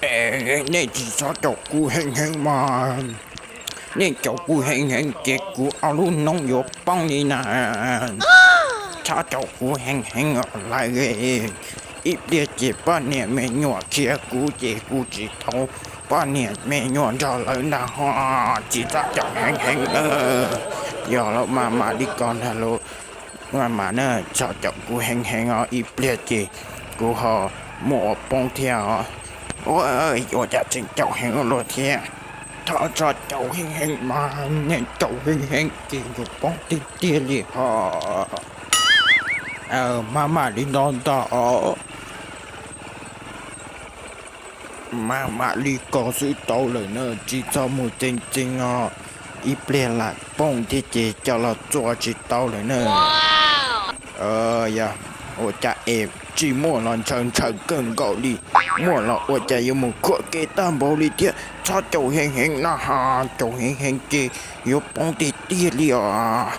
Nej tsis txhob caum kuv heev heev mas, nej caum kuv heev heev ces kuv ob lub noob yuav poob li na. Txhob caum kuv heev heev os lawv, ib pliag ces poj niam me nyuam khiav kuv ces kuv tsis tau poj niam me nyuam nrog lawv ntag ho. Tsis txhob caum heev heev na. Yog los maj mam li ko ntag los, maj mam na, txhob caum kuv heev heev os, ib pliag ces kuv ho muaj ua poob thiab os. Ua cas tseem caum heev ua luaj thiab. Txhob txhob caum heev heev mas, nej caum heev heev ces yuav poob tiag tiag li ho. Maj mam li no ntag os. Maj mam li ko xwb tau lawm na, tsis txhob mus txeev txeev os, ib pliag lam poob thiab ces coj los txua tsis tau lawm na. Yog ua cas es tsis muaj los ntshaw ntshaw kawg nkaus li, muaj los ua cas yuav mus khuam kev tag npaum li thiab. Txhob caum heev heev na, caum heev heev ces yuav poob tiag tiag li os.